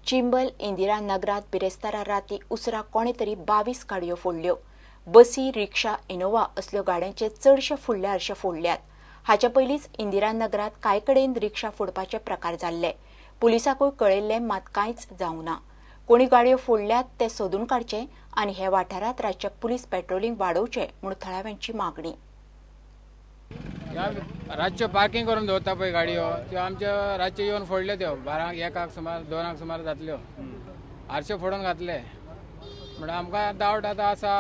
चिंबल इंदिरा नगरात बिरेस्तारा राती उसरा कोणे तरी 22 गाडयो फोडल्यो. बसी, रिक्षा, इनोवा असल्यो गाड्यांचे चडशे फुडले आरशे फोडल्यात. हाचे पयलींच इंदिरा नगरात कांय कडेन रिक्षा फोडपाचे प्रकार जाल्ले. पुलिसांकूय कळयल्लें, मात कांयच जावंक ना. कोणी गाडयो फोडल्यात ते सोदून काडचे आनी हे वाठारांत रातचे पुलीस पेट्रोलिंग वाडोवचें म्हूण थळाव्यांची मागणी. ह्या रातच्यो पार्किंग करून दवरता पळय गाडयो, त्यो आमच्यो रातच्यो येवन फोडल्यो त्यो. 12क 1क सुमार, 2क सुमार जातल्यो, आरशे फोडून घातले. म्हणल्यार आमकां डावट आतां आसा,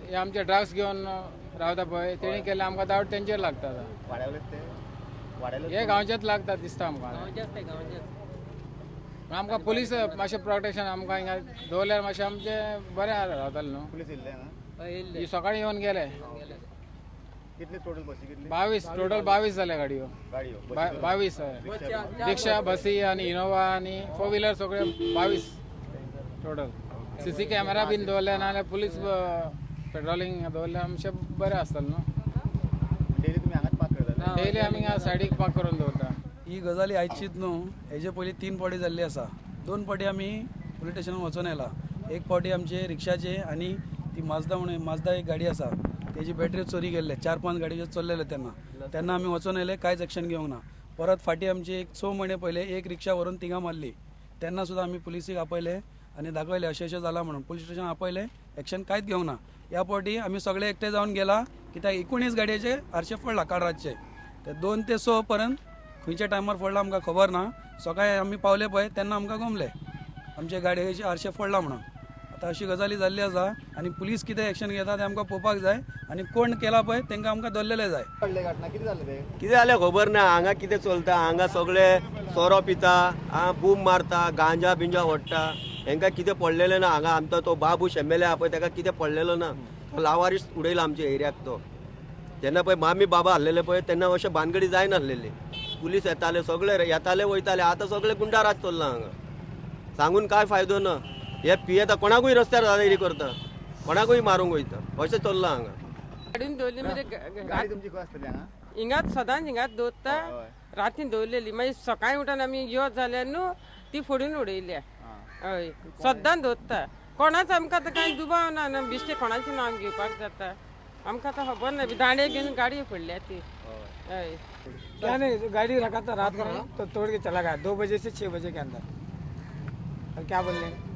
हे आमचे ड्रग्स घेवन रावता पळय, तेणी केल्ले. आमकां डावट तेंचेर लागता आतां. वाड्यावलेच ते वाड्यावले? हे गांवचेच लागता दिसता आमकां. पण आमकां पुलीस मातशें प्रोटेक्शन आमकां हिंगा दवरल्यार मातशें आमचें बरें रावतालें न्हू. पुलीस येयल्ले हांगा? ही सकाळीं येवन गेले. कितले टोटल बसी कितली? 22, टोटल 22 जाल्या गाडयो. गाडयो? 22, हय. रिक्षा, बसी आनी इनोवा आनी फोर व्हिलर, सगळे 22 टोटल. सीसी कॅमेरा बीन दवरले नाजाल्यार पुलीस पेट्रोलिंग दवरल्यार आमचें बरें आसतलें न्हू. डेली तुमी हांगाच पार्क करता? डेली आमी हिंगा सायडीक पार्क करून दवरता. ही गजाली आयचीच न्हू, हेजे पयलीं तीन फावटी जाल्ली आसा. दोन फावटी आमी पुलीस स्टेशनान वचोन आयला. एक फावटी आमचे रिक्षाचे आनी ती माजदा म्हणून माजदा एक गाडी आसा, तेजी बॅटरी चोरी गेल्ले. चार पांच गाडयो चोरलेले तेन्ना. तेन्ना आमी वचोन आयले, कांयच एक्शन घेवंक ना. परत फाटीं आमची एक 6 म्हयने पयले एक रिक्षा व्हरून थिंगा मारली. तेन्ना सुद्दां आमी पुलिसीक आपयले आनी दाखयले अशें अशें जालां म्हणून. पुलीस स्टेशन आपयले, एक्शन कांयच घेवंक ना. ह्या फावटी आमी सगळे एकटे जावन गेला, कित्याक 19 गाडयेचे आरशे फोडला काल रातचे. ते 2 ते 6 पर्यंत खंयच्या टायमार फोडला आमकां खबर ना. सकाळी आमी पावले पळय, तेन्ना आमकां गमले आमचे गाडयेचे आरशे फोडला म्हणून. आतां अशी गजाली जाल्ली आसा आनी पुलीस कितें एक्शन घेता तें आमकां पळोवपाक जाय आनी कोण केला पळय तांकां आमकां धरलेले जाय. पडले घटना कितें जालें ते? कितें जालें खबर ना. हांगा कितें चलता? हांगा सगळे सोरो पिता आ, बूम मारता, गांजा बिंजा ओडटा. हेंकां कितें पडलेलें ना. हांगा आमचो तो बाबूश एमएलए आहा पळय, ताका कितें पडलेलो ना. तो लावारीस उडयला आमच्या एरियाक तो. जेन्ना पळय मामी बाबा आहलेले पळय, तेन्ना अशें भानगडी जायनासलेली. पुलीस येताले, सगळे येताले वयताले. आतां सगळे गुंडा राज चल्ला हांगा. सांगून काय फायदो ना. हे पियेता, कोणाकूय रस्त्यार दादागिरी करता, कोणाकूय मारूंक वयता, अशें चल्लां हांगा. गाडीन दवरली म्हणजे गाडी तुमची खंय आसतली हांगा? हिंगाच, सदांच हिंगाच दवरता. रातीन दवरलेली, मागीर सकाळी उठून आमी योत जाल्यार न्हू ती फोडून उडयल्या. हय, सद्दां दवरता. कोणाच आमकां आतां कांय दुबाव ना. ना बिश्टे कोणाचें नांव घेवपाक जाता आमकां आतां खबर ना. दांडे घेवन गाडी फोडल्या ती, हय. क्या नहीं, गाड़ी रखा था रात को तो तोड़ के चला गया, 2 बजे से 6 बजे के अंदर. और क्या बोल रहे हैं?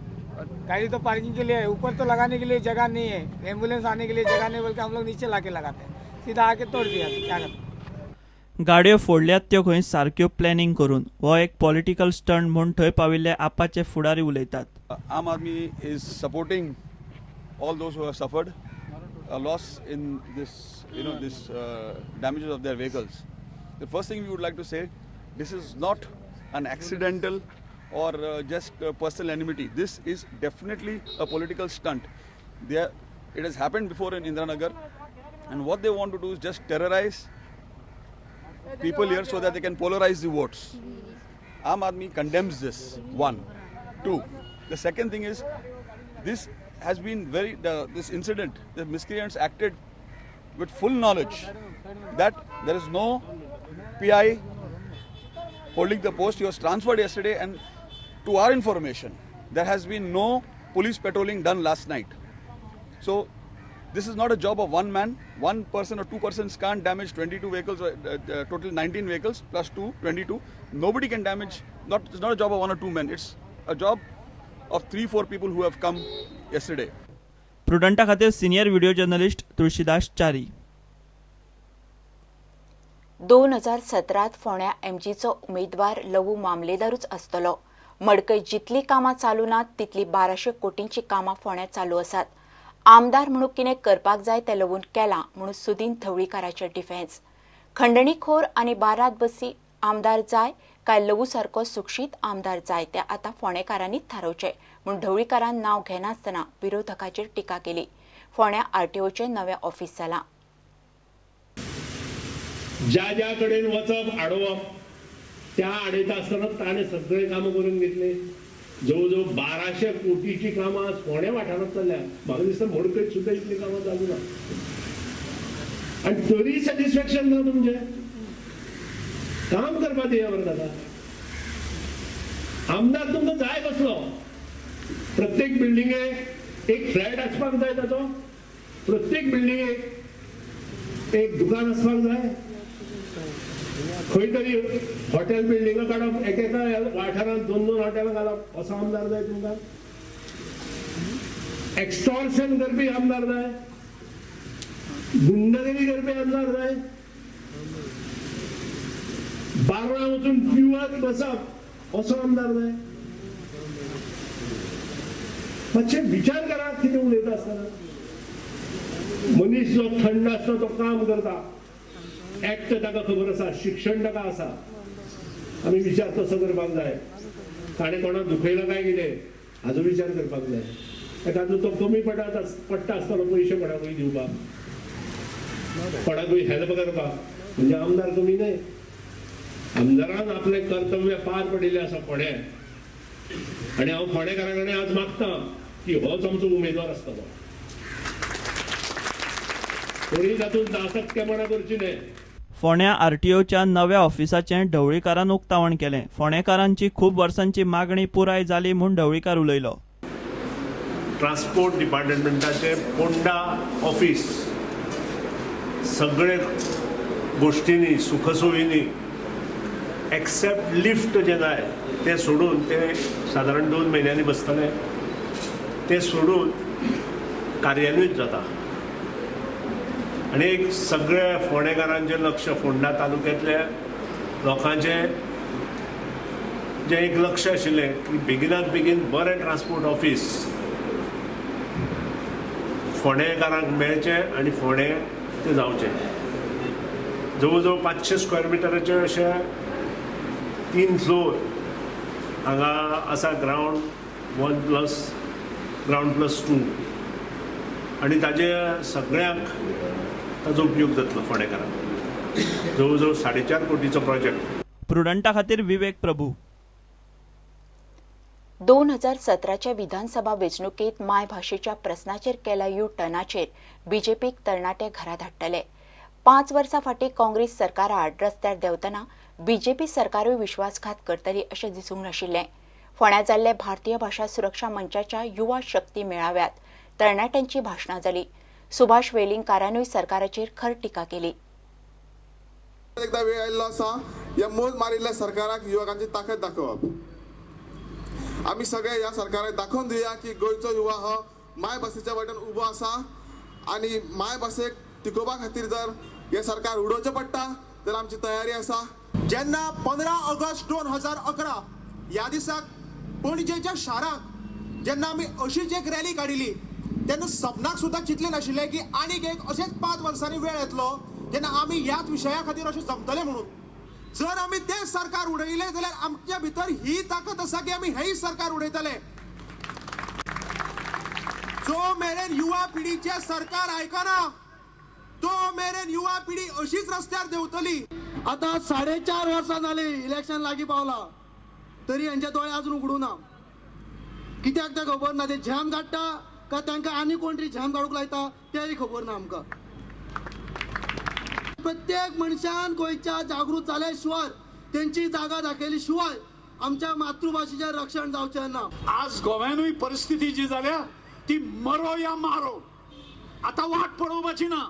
गाड़ी तो पार्किंग के लिए है, ऊपर तो लगाने के लिए जगह नहीं है, एम्बुलेंस आने के लिए जगह नहीं बोल के हम लोग नीचे ला के लगाते हैं. सीधा आके तोड़ दिया, तो क्या करते? गाडयो फोडल्यात त्यो खंय सारक्यो प्लॅनिंग करून. हो एक पॉलिटिकल स्टंट म्हूण थंय पाविल्ले आपाचे फुडारी उलयतात. Aam Aadmi is supporting all those who have suffered a loss in this damages of their vehicles. The first thing we would like to say, this is not an accidental or just personal enmity. This is definitely a political stunt. It has happened before in Indiranagar, and what they want to do is just terrorize people here so that they can polarize the votes. Aam Aadmi condemns this. One. Two. The second thing is, this has been very, this incident, the miscreants acted with full knowledge that there is no PI holding the post. He was transferred yesterday, and to our information, there has been no police patrolling done last night. So, this is not a job of one man. One person or two persons can't damage 22 vehicles, total 19 vehicles plus 2, 22. Nobody can damage, not, it's not a job of one or two men. It's a job of three, four people who have come yesterday. प्रुडंटा खातीर senior video journalist Tulshidas Chari. 2017त फोंड्या एमजीचो उमेदवार लवू मामलेदारूच आसतलो. मडकय जितली कामां चालू नात, तितली 1200 कोटींची कामां फोंड्या चालू आसात. आमदार म्हणून कितें करपाक जाय तें लवून केलां म्हणून सुदीन ढवळीकाराचें डिफेन्स. खंडणीखोर आनी बारात बसी आमदार जाय काय लवू सारको सुक्षीत आमदार जाय, तें आतां फोंडेकारांनीच थारोवचें म्हूण ढवळीकारान नांव घेनासतना विरोधकाचेर टिका केली. फोंड्या आरटीओचें नवें ऑफिस जालां. ज्या ज्या कडेन वचप, आडोवप, त्या आडयता आसतना ताणें सगळे कामां करून घेतले. जवळ जवळ 1200 कोटीची कामां आज फोंड्या वाठारांत चल्ल्या. म्हाका दिसता मडकयत सुद्दां इतली कामां चालू ना आनी तरी सॅटिस्फॅक्शन ना तुमचें. काम करपाक दिया बरें ताका. आमदार तुमकां जाय कसलो? प्रत्येक बिल्डिंगेक एक फ्लॅट आसपाक जाय ताचो, प्रत्येक बिल्डिंगेक एक दुकान आसपाक जाय, खंय तरी हॉटेल बिल्डिंगां काडप, एकेका वाठारांत 2-2 हॉटेलां घालप, असो आमदार जाय तुमकां? एक्स्टॉर्शन करपी आमदार जाय, गुंडगिरी करपी आमदार जाय, बार्रां वचून पिवत बसप असो आमदार जाय? मातशें विचार करात कितें उलयता आसतना. मनीस जो थंड आसता तो काम करता, एक्ट ताका खबर आसा, शिक्षण ताका आसा. आमी विचार तसो करपाक जाय. ताणें कोणाक दुखयला काय कितें हाजो विचार करपाक जाय. एखादो तो कमी पडटा आसतलो पयशे कोणाकूय दिवपाक, कोणाकूय हेल्प करपाक, म्हणजे आमदार कमी न्हय. आमदारान आपलें कर्तव्य पार पडिल्लें आसा फोंड्यां, आनी हांव फोंडेकारां कडेन आज मागता की होच आमचो उमेदवार आसतलो. कोणी तातूंत नासक्यपणा करची न्हय. फोंड्या आरटीओच्या नव्या ऑफिसाचें ढवळीकारान उक्तावण केलें. फोंडेकारांची खूब वर्सांची मागणी पुराय जाली म्हूण ढवळीकार उलयलो. ट्रान्सपोर्ट डिपार्टमेंटाचे पोंडा ऑफिस सगळे गोष्टींनी सुखसोयींनी एक्सेप्ट लिफ्ट जे जाय ते सोडून, ते सादारण 2 म्हयन्यांनी बसतले, ते सोडून कार्यान्वित जाता. आनी एक सगळ्या फोंडेकारांचें लक्ष, फोंडा तालुक्यांतल्या लोकांचें जें एक लक्ष आशिल्लें की बेगिनात बेगीन बरें ट्रान्सपोर्ट ऑफिस फोंडेकारांक मेळचें आनी फोंडे तें जावचें. जवळ जवळ 500 स्क्वेअर मिटराचे अशे 3 फ्लोर हांगा आसा, ग्रावंड 1 प्लस ग्रावंड प्लस 2, आनी ताजे सगळ्यांक ताजो उपयोग जातलो फोंडेकारांक. जवळ जवळ 4.5 कोटीचो प्रोजेक्ट. प्रुडंटा खातीर विवेक प्रभू. 2017च्या विधानसभा वेंचणुकेंत मायभाशेच्या प्रस्नाचेर केल्या you टर्नाचेर बीजेपीक तरणाटे घरा धाडटले. 5 वर्सां फाटीं काँग्रेस सरकारा आड रस्त्यार देंवतना बीजेपी सरकारूय विश्वासघात करतली अशें दिसूंक नाशिल्लें. फोंड्यां जाल्ले भारतीय भाशा सुरक्षा मंचाच्या युवा शक्ती मेळाव्यात तरणाट्यांची भाशणां जाली. सुभाष वेलिंगकारानूय सरकाराचेर खर टिका केली. एकदा वेळ आयिल्लो आसा ह्या मोल मारिल्ल्या सरकाराक युवकांची ताकद दाखोवप. आमी सगळे ह्या सरकाराक दाखोवन दिवया की गोंयचो युवा हो मायभाशेच्या वाटेन उबो आसा आनी मायभाशेक टिकोवपा खातीर जर हें सरकार उडोवचें पडटा तर आमची तयारी आसा. जेन्ना 15 ऑगस्ट 2011 ह्या दिसाक पणजेच्या शाराक जेन्ना आमी अशीच एक रॅली काडिल्ली तेन्ना सपनाक सुद्दां चिंतलें नाशिल्लें की आनीक एक अशेंच 5 वर्सांनी वेळ येतलो जेन्ना आमी ह्याच विशया खातीर अशें जमतले म्हणून. जर आमी तें सरकार उडयलें जाल्यार आमच्या भितर ही ताकद आसा की आमी हेंय सरकार उडयतले. जो मेरेन युवा पिढीचें सरकार आयकना तो मेरेन युवा पिढी अशीच रस्त्यार देंवतली. आतां 4.5 वर्सां जाली इलेक्शन लागीं पावला तरी हेंचे दोळे अजून उगडूं ना. कित्याक तें खबर ना. ते झेम काडटा काय तांकां आनी कोण तरी झेम काडूंक लायता तेंय खबर ना आमकां. प्रत्येक मनशान गोंयच्या जागृत जाल्या शिवाय, तेंची जागा दाखयली शिवाय आमच्या मातृभाशेचें रक्षण जावचें ना. आज गोव्यानूय परिस्थिती जी जाल्या ती मरो या मारो. आतां वाट पळोवपाची ना.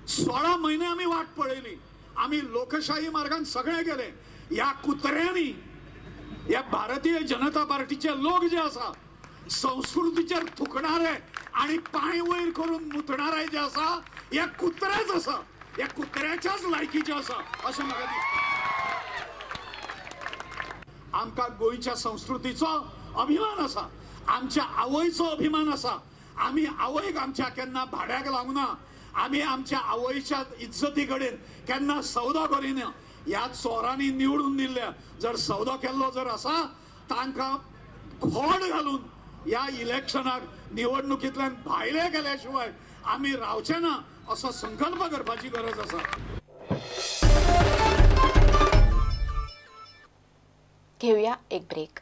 16 म्हयने आमी वाट पळयली. आमी लोकशाही मार्गान सगळे गेले. ह्या कुत्र्यांनी, ह्या भारतीय जनता पार्टीचे लोक जे आसा संस्कृतीचेर थुकणारे आनी पांय वयर करून मुतणारे जे आसा ह्या कुत्रेच आसा, ह्या कुत्र्याच्याच लायकीचे आसा अशें म्हाका दिसता. आमकां गोंयच्या संस्कृतीचो अभिमान आसा, आमच्या आवयचो अभिमान आसा. आमी आवयक आमच्या केन्ना भाड्याक लावंक ना. आमी आमच्या आवयच्या इज्जती कडेन केन्ना सौदो करिना. ह्या चोरांनी निवडून दिल्ल्या जर सौदो केल्लो जर आसा तांकां खोड घालून ह्या इलेक्शनाक निवडणुकींतल्यान भायले गेल्या शिवाय आमी रावचे ना असो संकल्प करपाची गरज आसा. घेऊया एक ब्रेक.